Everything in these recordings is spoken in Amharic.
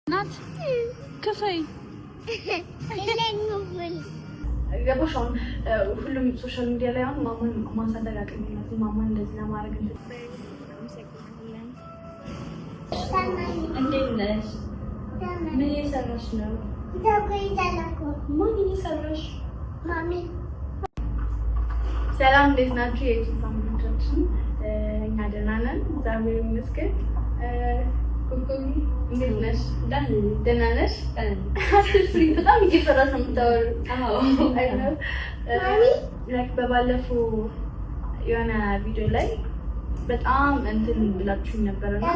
ናት ክፈይ። ገባሽ? አሁን ሁሉም social media ላይ አሁን ማማን ማሳደግ አቅም የላትም፣ ማማን እንደዚህ ለማድረግ እንዴት ነሽ? ምን እየሰራሽ ነው? ማን እየሰራሽ? ሰላም፣ እንዴት ናችሁ? የ YouTube family ዎቻችን፣ እኛ ደህና ነን፣ እግዚአብሔር ይመስገን። ኩኩቢ፣ እንዴት ነሽ? ደህና ነሽ? አትፍሪ፣ በጣም እየፈራሽ ነው የምታወሪው። Like በባለፈው የሆነ ቪዲዮ ላይ በጣም እንትን ብላችሁኝ ነበርና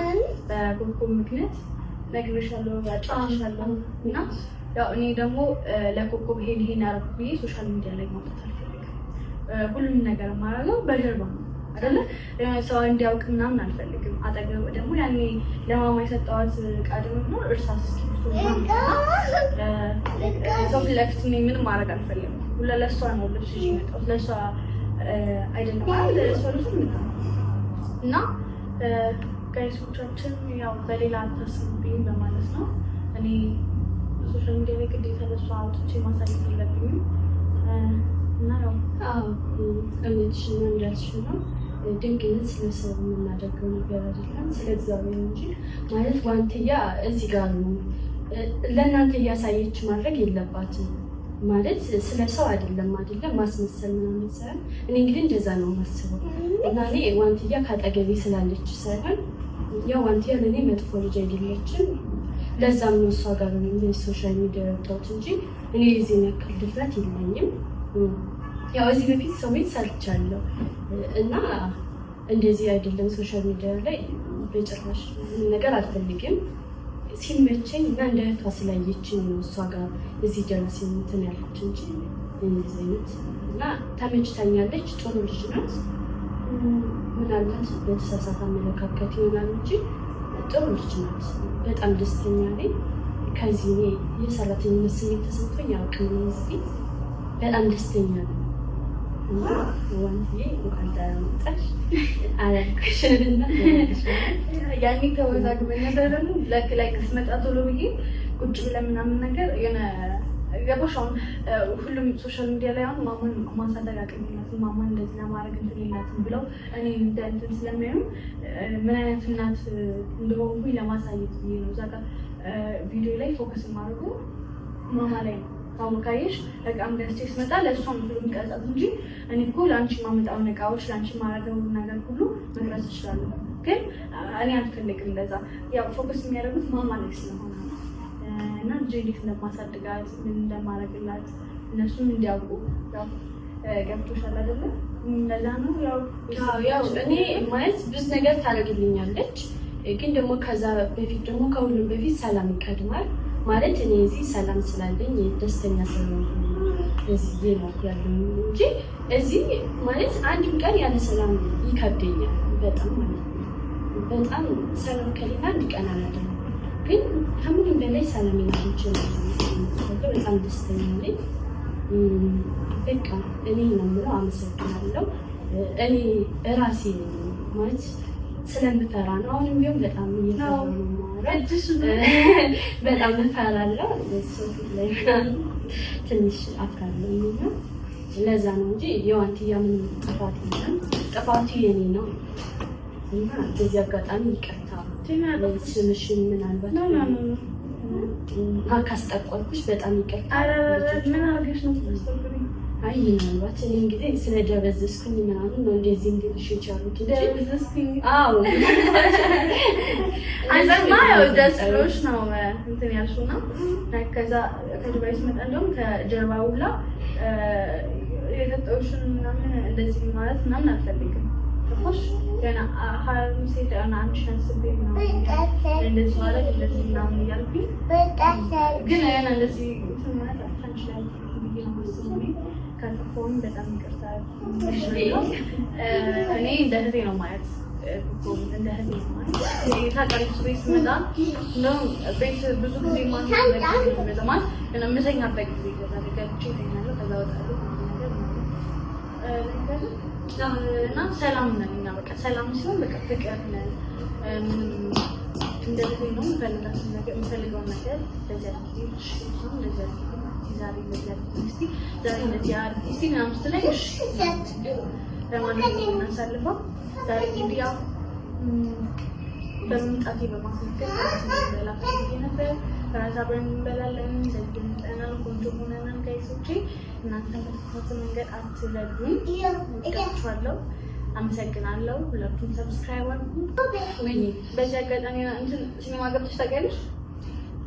በኮኮብ ምክንያት ነግሬሻለሁ፣ አጫውቼሻለሁ። እና ያው እኔ ደግሞ ለኮኮብ ይሄን ይሄን ያደረኩ ብዬ social media ላይ ማውጣት አልፈልግም። ሁሉም ነገር የማደርገው በጀርባ ነው አይደለ? ሰው እንዲያውቅ ምናምን አልፈልግም። አጠገብ ደግሞ ያኔ ለማማ የሰጠኋት እቃ ደግሞ እርሳስ፣ እስክሪብቶ፣ ሰው ፊት ለፊት እኔ ምንም ማድረግ አልፈልግም። ሁላ ለእሷ ነው ልብስ ይዤ የመጣሁት፣ ለእሷ አይደለም አይደል? ለእሷ ልብስ እና guys ኦቻችን ያው በሌላ አታስቡብኝ በማለት ነው። እኔ social media ላይ ግዴታ ለእሷ አውጥቼ ማሳየት የለብኝም እና ያው እውነትሽን ነው፣ እንዳልሽው ነው። ድንግነት ስለ ሰው የምናደርገው ነገር አይደለም፣ ስለ እግዚአብሔር እንጂ። ማለት ዋንትያ እዚህ ጋር ነው፣ ለእናንተ እያሳየች ማድረግ የለባትም። ማለት ስለ ሰው አይደለም አይደለም፣ ማስመሰል ምናምን ሳይሆን፣ እኔ እንግዲህ እንደዛ ነው የማስበው። እና እኔ ዋንትያ ካጠገቤ ስላለች ሳይሆን፣ ያው ዋንትያ ለእኔ መጥፎ ልጅ አይደለችም። ለዛም ነው እሷ ጋር ነው social media ያወጣሁት እንጂ እኔ የዚህን ያክል ድፍረት የለኝም። ያው እዚህ በፊት ሰው ቤት ሰርቻለሁ እና እንደዚህ አይደለም፣ social media ላይ በጭራሽ ምንም ነገር አልፈልግም። ሲመቸኝ እና እንደ እህቷ ስላየችኝ ነው እሷ ጋር እዚህ ድረስ እንትን ያልኩት እንጂ እንደዚህ አይነት እና ተመችታኛለች። ጥሩ ልጅ ናት። ምናልባት በተሳሳተ አመለካከት ይሆናል እንጂ ጥሩ ልጅ ናት። በጣም ደስተኛ ነኝ። ከዚህ እኔ የሰራተኝነት ስሜት ተሰምቶኝ አያውቅም። እዚህ ቤት በጣም ደስተኛ ነኝ። እና ዋንትዬ እንኳን ደህና መጣሽ አላልኩሽም? ያኔ ተወዛግበን ነበር። ደግሞ like ስመጣ ቶሎ ብዬ ቁጭ ብለን ምናምን ነገር የሆነ ገባሽ? አሁን ሁሉም social media ላይ አሁን ማማን ማሳደግ አቅም የላትም፣ ማማን እንደዚህ ለማድረግ እንትን የላትም ብለው እኔ እንደ እንትን ስለሚያዩ ምን አይነት እናት እንደሆንኩኝ ለማሳየት ብዬ ነው እዛ ጋር ቪዲዮ ላይ focus የማደርገው ማማ ላይ ነው። አሁን ካየሽ እቃም ገዝቼ ስመጣ ለእሷም ብሎ የሚቀርጻት እንጂ እኔ እኮ ለአንቺ የማመጣውን እቃዎች፣ ለአንቺ የማደርገውን ነገር ሁሉ መቅረጽ እችላለሁ። ግን እኔ አልፈልግም እንደዛ። ያው focus የሚያደርጉት ማማ ላይ ስለሆነ ነው። እና ልጄ እንዴት እንደማሳድጋት፣ ምን እንደማደርግላት እነሱም እንዲያውቁ፣ ያው ገብቶሻል አይደለ? እንደዛ ነው ያው። ያው እኔ ማለት ብዙ ነገር ታደርግልኛለች፣ ግን ደግሞ ከዛ በፊት ደግሞ ከሁሉም በፊት ሰላም ይቀድማል። ማለት እኔ እዚህ ሰላም ስላለኝ፣ ደስተኛ ስለሆንኩ እዚህ እየኖርኩ ያለሁኝ እንጂ እዚህ ማለት አንድም ቀን ያለ ሰላም ይከብደኛል በጣም ማለት ነው። በጣም ሰላም ከሌለ አንድ ቀን አላድርም። ግን ከምንም በላይ ሰላም አግኝቼ ነው በጣም ደስተኛ ነኝ። በቃ እኔ ነው የምለው፣ አመሰግናለሁ። እኔ እራሴ ማለት ስለምፈራ ነው። አሁንም ቢሆን በጣም እየፈራሁ ነው የማወራው። በጣም እፈራለሁ። ሰው ፊት ላይ ምናምን ትንሽ አፍራለሁ እና ለዛ ነው እንጂ የዋንትያ ምንም ጥፋት የለም። ጥፋቱ የኔ ነው እና በዚህ አጋጣሚ ይቅርታ ስምሽን ምናልባት ካስጠቆርኩሽ በጣም ይቅርታ። ምን አድርገሽ ነው? አይ ምናልባት እኔ እንግዲህ ስለደበዘዝኩኝ ምናምን ነው እንደዚህ እንድልሽ የቻሉት እንጂ። ደበዘዝኩኝ? አዎ። አንተማ ያው ደስ ብሎሽ ነው እንትን ያልሽው እና ከዛ ከዱባይ ስመጣ እንደውም ከጀርባ ሁላ የሰጠሁሽን ምናምን እንደዚህ ማለት ምናምን አልፈልግም። ገባሽ? ገና ሀረርም ስሄድ አንቺን አስቤ ምናምን እንደዚህ ማለት እንደዚህ ምናምን እያልኩኝ ግን ገና እንደዚህ እንትን ማለት አንችላለን ብዬ ነው የማስበው። እኔ ካጠፋሁኝ በጣም ይቅርታ። እኔ እንደ እህቴ ነው ማለት፣ እንደ እህቴ ነው ማለት። ታውቃለች፣ ቤት ስመጣ እንደውም ቤት ብዙ ጊዜ ማለት የምተኛበት ጊዜ ይገዛል። ገብቼ እተኛለሁ፣ ከዛ እወጣለሁ ነገር እና ሰላም ነን እኛ። በቃ ሰላም ሲሆን በቃ ፍቅር ነን። ምንም እንደዚህ ነው የምፈልጋትን ነገር፣ የምፈልገውን ነገር እንደዚህ አድርጊ፣ እሺ፣ እንደዚህ አድርጊ፣ ዛሬ እንደዚህ አድርጊ፣ እስቲ ዛሬ እንደዚህ አድርጊ እስቲ ምናምን ስትለኝ እሺ በማለት ነው የምናሳልፈው። ዛሬ እንግዲህ ያው በመምጣቴ በማስመልከት እንበላ ፈልጌ ነበር። እራት አብረን እንበላለን። ዘግንጠናል፣ ቆንጆ ሆነናል። Guys ኦቼ እናንተ በተሳሳተ መንገድ አትለሉኝ። እወዳችኋለሁ። አመሰግናለሁ። ሁላችሁም subscribe አድርጉ። በዚህ አጋጣሚ እንትን ሲኒማ ገብተሽ ታውቂያለሽ?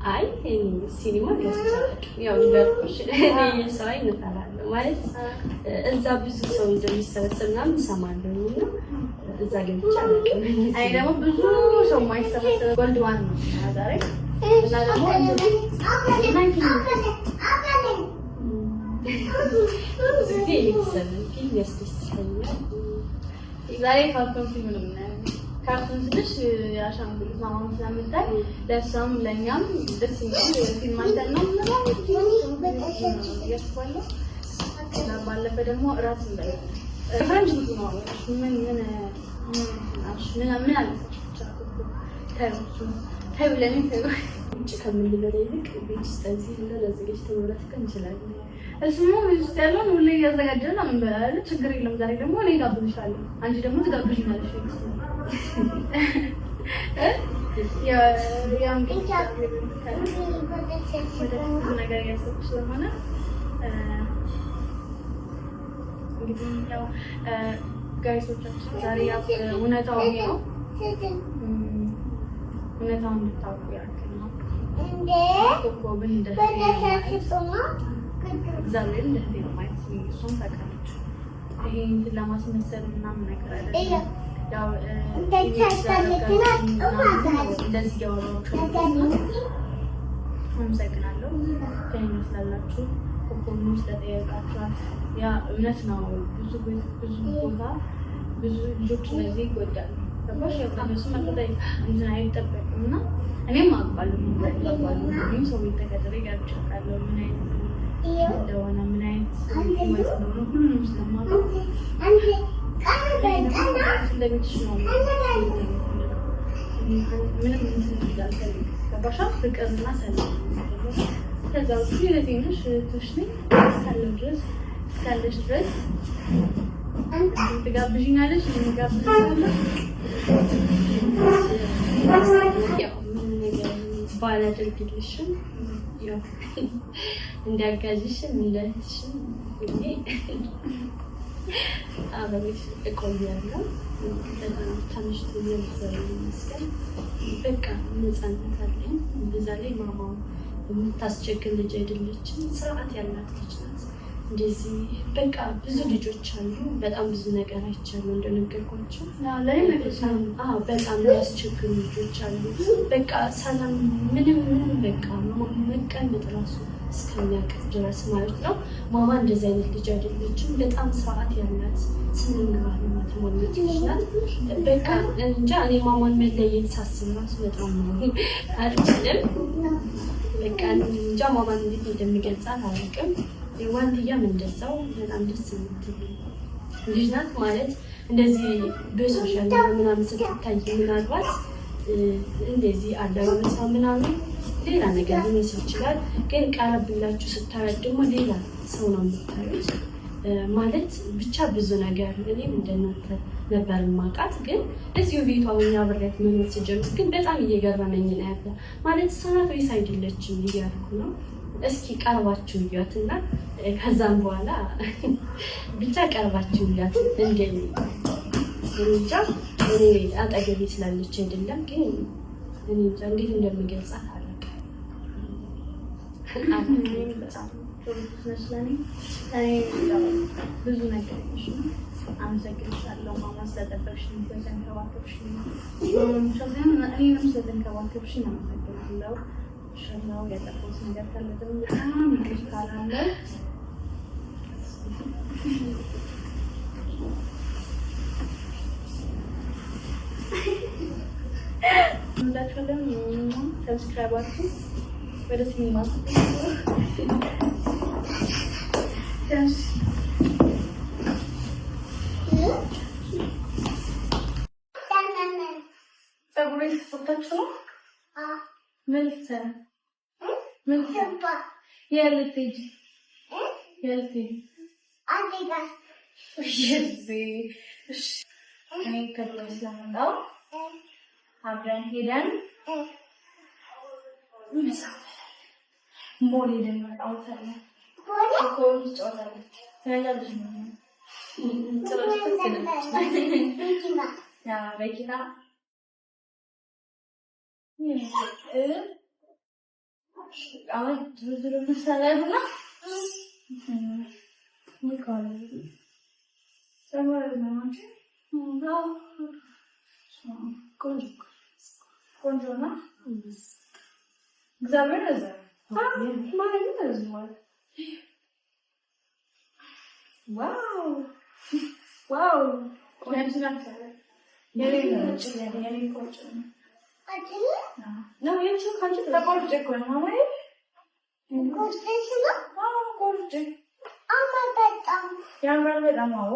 አይ፣ እኔ ሲኒማ ገብቼ አላውቅም። ያው እንዳልኩሽ እኔ የሰው ዓይን እፈራለሁ። ማለት እዛ ብዙ ሰው እንደሚሰበሰብ ምናምን እሰማለሁ እና እዛ ገብቼ አላውቅም። እኔ ደግሞ ብዙ ሰው የማይሰበሰብ Gold One ነው ዛሬ እና ደግሞ ብዙ ጊዜ የቤተሰብ ፊልም ያስደስተኛል። ዛሬ ካርቱን ፊልም ነው የምናየው። ካርቱን ስልሽ የአሻንጉሊት ማማም ስለምታይ ለእሷም ለእኛም ደስ የሚል ፊልም አይተን ነው እያስባለሁ። ከዛ ባለፈ ደግሞ እራት እንበላለን። ፈረንጅ ምግብ ነው። ምን ምን ምን ምን አለፈች ብቻ ተይው፣ ተይው፣ ለእኔ ተይው። ውጭ ከምንበላ ይልቅ ቤት ውስጥ እዚህ እና አዘጋጅተን መብላት እኮ እንችላለን። እሱማ ቤት ውስጥ ያለውን ሁሌ እያዘጋጀን ነው የምንበላው። ችግር የለም። ዛሬ ደግሞ እኔ እጋብዝሻለሁ፣ አንቺ ደግሞ ትጋብዥኛለሽ። ያው እንግዲህ ወደፊት ብዙ ነገር እያሰብኩ ስለሆነ እንግዲህ ያው guys ኦቻችን ዛሬ ያው እውነታው ይሄ ነው። እውነታውን እንድታውቁ ያክል ነው። ኮኮብን እንደ እግዚአብሔር እንደ እህቴ ነው ማየት፣ እሷም ታውቃለች። ይሄ እንትን ለማስመሰል ምናምን ነገር አይደለም። ያው እንደዚህ እያወራኋቸው አመሰግናለሁ። ከእኔ ስላላችሁ፣ ኮኮብንም ስለጠየቃችኋት። ያ እውነት ነው። ብዙ ብዙ ቦታ ብዙ ልጆች እንደዚህ ይጎዳሉ። ገባሽ? ያው ከእነሱ መፈጠር እንትን አይጠበቅም እና እኔም አውቃለሁ አውቃለሁ። እኔም ሰው ቤት ተቀጥሬ ገብቼ አውቃለሁ ምን አይነት እንደሆነ፣ ምን አይነት ህይወት እንደሆነ ሁሉንም ስለማውቀው እንደቤትሽ ነው። ምንም እንትን እንዳልፈልግ ገባሻ? ፍቅርና ሰላም። ከዛ ውጪ እህቴ ነሽ፣ እህትሽ ነኝ። እስካለሁ ድረስ፣ እስካለሽ ድረስ ትጋብዥኛለሽ፣ እኔም እጋብዝሻለሁ። ያው ምንም ነገር ባላደርግልሽም ያው እንዲያጋዥሽም እንደ እህትሽም ሁሌ አብሬሽ እቆያለሁ። በጣም ተመችቶኛል፣ እግዚአብሔር ይመስገን። በቃ ነፃነት አለኝ። በዛ ላይ ማማው የምታስቸግር ልጅ አይደለችም። ስርዓት ያላት ልጅ ናት። እንደዚህ በቃ ብዙ ልጆች አሉ። በጣም ብዙ ነገር አይቻለሁ እንደነገርኳቸው። በጣም የሚያስቸግሩ ልጆች አሉ። በቃ ሰላም ምንም ምንም በቃ መቀመጥ ራሱ እስከሚያቅት ድረስ ማለት ነው። ማማ እንደዚህ አይነት ልጅ አይደለችም። በጣም ስርዓት ያላት፣ ስነ ምግባር ያላት ልጅ ናት። በቃ እንጃ እኔ ማማን መለየት ሳስብ ራሱ በጣም ነው አልችልም። በቃ እንጃ ማማን እንዴት እንደሚገልጻት አላውቅም። ዋንትያም እንደዛው በጣም ደስ የምትል ልጅ ናት። ማለት እንደዚህ በ social media ምናምን ስትታይ ምናልባት እንደዚህ አለባበሷ ምናምን ሌላ ነገር ሊመስል ይችላል። ግን ቀረብላችሁ ስታያት ደግሞ ሌላ ሰው ነው የምታዩት። ማለት ብቻ ብዙ ነገር እኔም እንደናንተ ነበር ማውቃት፣ ግን እዚሁ ቤቷ ሆኜ አብሬያት መኖር ስጀምር ግን በጣም እየገረመኝ ነው ያለ። ማለት እሷ ናት ወይስ አይደለችም እያልኩ ነው። እስኪ ቀርባችሁ እያት እና ከዛም በኋላ ብቻ ቀርባችሁ እያት። እንደ እንጃ እኔ አጠገቤ ስላለች አይደለም፣ ግን እኔ እንጃ እንዴት እንደምገልጻት አላውቅም። በጣም ጥሩ ነሽ ለእኔ። ብዙ ነገር ነሽ። አመሰግንሻለሁ ማማ፣ ስለጠበቅሽኝ፣ ስለተንከባከብሽኝ፣ እኔንም ስለተንከባከብሽኝ አመሰግናለሁ። ሸላው ያጠፋሁት ነገር ካለ ደግሞ በጣም ይቅርታ እላለሁ። እንዳችኋለን። Subscribe አድርጉ። ወደ ሲኒማ ፀጉሬን ተፈታችሁ ነው። ምን ልትሰራ? ምን ልትሰራ? የት ልትሄጂ? የት ልትሄጂ? እኔ ከዱባይ ስለመጣሁ አብረን ሄደን ምሳ ሞል ሄደን እንጫወታለን። ኮኮብ ትጫወታለች፣ ትነጃለች። መኪና አሁን ዝርዝር ምሳሌ ቆንጆ ነው። እግዚአብሔር ረዝሟል። wow wow! ያምራል በጣም። አዎ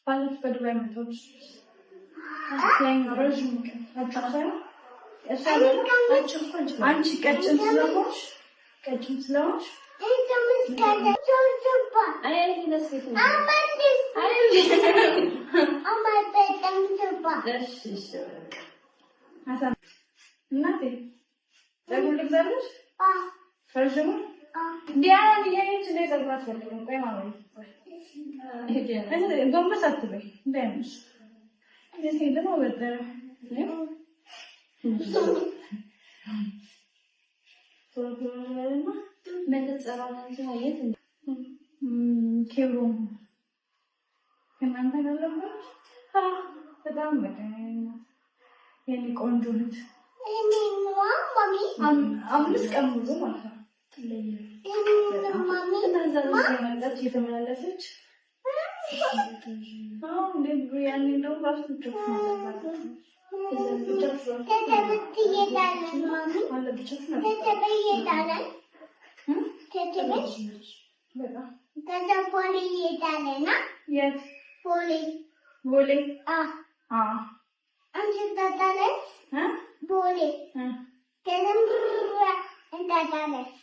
ባለፈው ከዱባይ መጥተው አንቺ ቀጭን ስለሆንሽ ቀጭን ስለሆንሽ እናቴ ፀጉር ልግዛልሽ? ረዥሙ ዲያና እያየች እንደ ፀጉር አትፈልግም። ቆይ ማማ ጎንበስ አትበይ እንዳይመሽ። ደግሞ በጠረ ኬብሮን ከእናንተ ጋር ነበረች። በጣም በቃ የኔ ቆንጆ ልጅ 5 ቀን ሙሉ ማለት ነው እየመጣች እየተመላለሰች ያኔ እንደውም እራሱ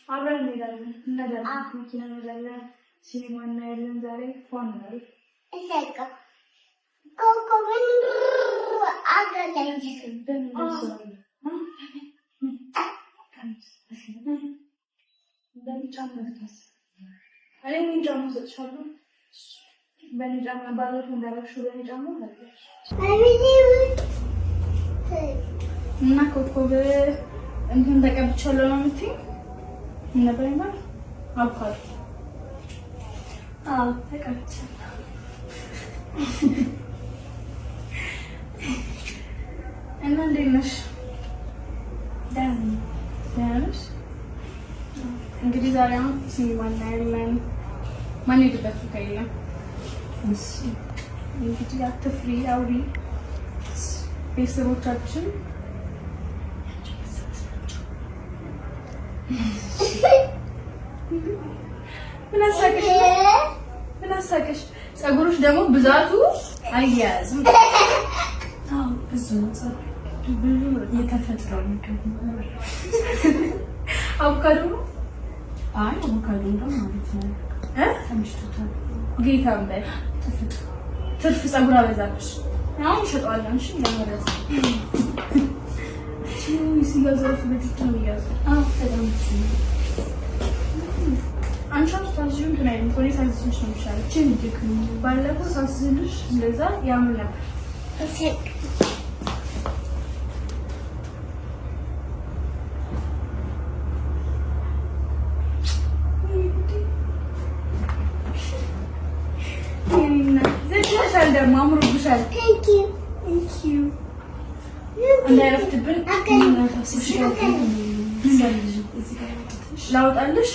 አብረን እንሄዳለን፣ እንሄዳለን፣ መኪና እንሄዳለን፣ ሲኒማ እናያለን። ዛሬ ፏን ነው። እኔ ጫማ ሰጥሻለሁ። በእኔ ጫማ ባለፈው እንዳደረግሽው በእኔ ጫማ እና ኮኮብ እንትን ተቀብቻለሁ ነው የምትይኝ? ምን ነበር የሚባለው? አቮካዶ። አዎ ተቀብቻለሁ። እና እንዴት ነሽ? ደህና ነሽ? እንግዲህ ዛሬ አሁን ሲኒማ እናያለን። ማን ሄድበት ቦታ የለም። እንግዲህ አትፍሪ፣ አውሪ። ቤተሰቦቻችን ምን አሳቀሽ? ምን አሳቀሽ? ፀጉሮች ደግሞ ብዛቱ አያያዝም። አዎ ብዙ ነው ፀጉር፣ የተፈጥሮ ነው። አቮካዶ ነው። አይ አቮካዶ እንደውም ማለት ነው ተመችቶታል። ጌታም ላይ ትርፍ ፀጉር አበዛብሽ። አሁን እሸጠዋለሁ። እሺ ለመረጥ ሲያዝ እራሱ በፊት ነው የሚያዘው። አዎ በጣም ብዙ ነው። አንቺ አሁን ስታዝዢው እንትን አይልም እኮ እኔ ሳዝዝልሽ ነው የሚሻለው። ባለፈው ሳዝዝልሽ እንደዛ ያምር ነበር። ዘግተሻል፣ ደግሞ አምሮብሻል። እንዳይረፍድብን ላውጣልሽ።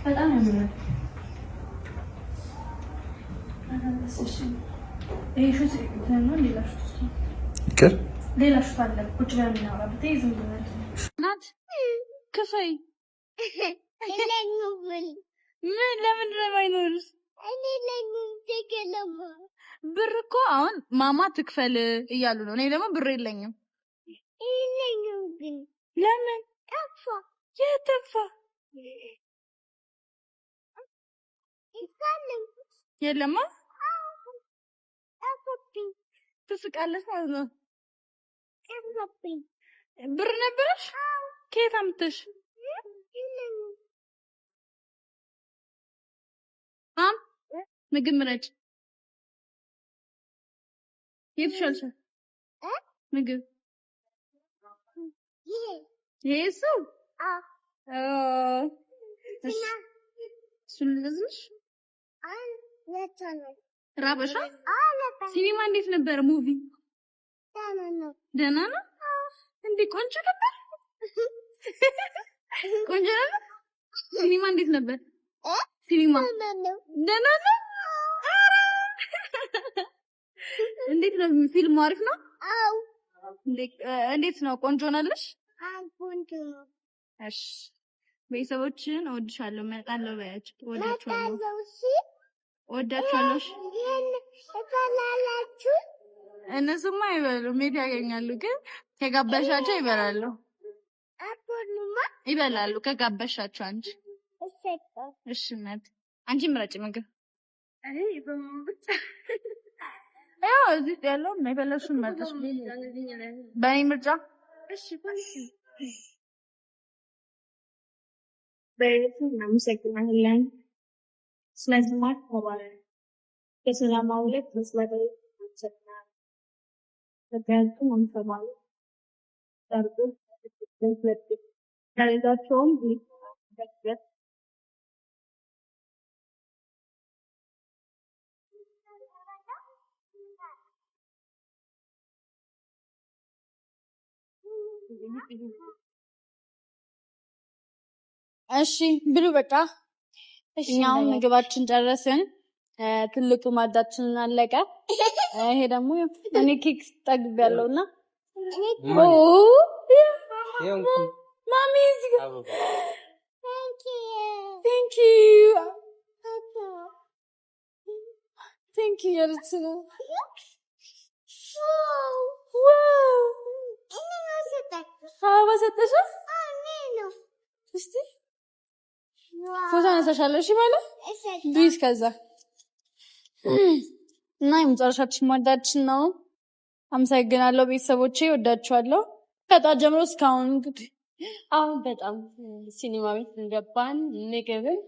በጣም ያምራል። ይቅር ሌላ ሹት አለ። ቁጭ ብለን የምናወራበት ዝም ብለን ናት። ክፈይ። ምን ለምንድን ነው የማይኖርሽ? ብር እኮ አሁን ማማ ትክፈል እያሉ ነው። እኔ ደግሞ ብር የለኝም። ለምን የት ጠፋ? የለማ። ትስቃለች ማለት ነው። ብር ነበረሽ? ከየት አምጥተሽ? ማም ምግብ ምረጭ። የቱ ይሻልሻል? ምግብ ይሄ እሱ እሱን ልዘዝልሽ? ራበሻ? ሲኒማ እንዴት ነበረ? Movie ደህና ነው እንዴ? ቆንጆ ነበር። ቆንጆ ነበር። ሲኒማ እንዴት ነበር? ሲኒማ ደህና ነው። እንዴት ነው ፊልሙ? አሪፍ ነው። እንዴት ነው? ቆንጆ ናለሽ? እሺ ቤተሰቦችን እወድሻለሁ፣ እመጣለሁ በያቸው። እወዳችኋለሁ፣ እወዳችኋለሁ። እነሱማ አይበሉም፣ የት ያገኛሉ? ግን ከጋበሻቸው ይበላሉ፣ ይበላሉ ከጋበሻቸው። አንቺ እሺ እናት፣ አንቺ ምረጭ ምግብ። ያው እዚህ ውስጥ ያለውን ነው የፈለግሽውን መርጠሽ። በእኔ ምርጫ በእውነቱ እናመሰግናለን። ስለዝማት ተባረክ። በሰላም አውለህ ስለበላህ ምክንያቱም አንሰማም ለሌላቸውም እሺ ብሉ በቃ። እኛም ምግባችን ጨረስን። ትልቁ ማዕዳችንን አለቀ። ይሄ ደግሞ እኔ ኬክ ጠግቤያለሁና ማሚ እዚህ ጋር thank you thank you እያለች ነው። አበባ ሰጠሻት? እስቲ ፎቶ አነሳሻለሁ። እሺ ማለት ዱይስ ከዛ እና የመጨረሻችን ማዕዳችን ነው። አመሰግናለሁ ቤተሰቦቼ፣ ወዳችኋለሁ። ከጧት ጀምሮ እስካሁን እንግዲህ አሁን በጣም ሲኒማ ቤት እንገባን ምግብን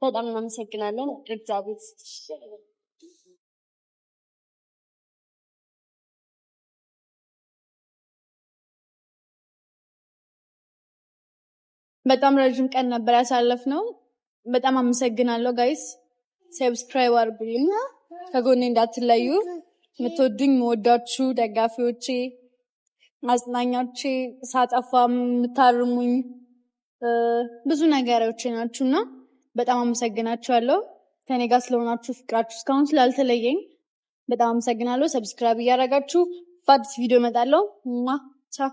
በጣም እናመሰግናለን። እግዚአብሔር ይስጥሽ። በጣም ረዥም ቀን ነበር ያሳለፍነው። በጣም አመሰግናለሁ guys። Subscribe አድርጉልኝ፣ ከጎኔ እንዳትለዩ። የምትወዱኝ የምወዳችሁ ደጋፊዎቼ፣ አጽናኛቼ፣ ሳጠፋ የምታርሙኝ ብዙ ነገሮቼ ናችሁና በጣም አመሰግናችኋለሁ። ከኔ ጋር ስለሆናችሁ ፍቅራችሁ እስካሁን ስላልተለየኝ በጣም አመሰግናለሁ። Subscribe እያደረጋችሁ በአዲስ ቪዲዮ እመጣለሁ። ቻው።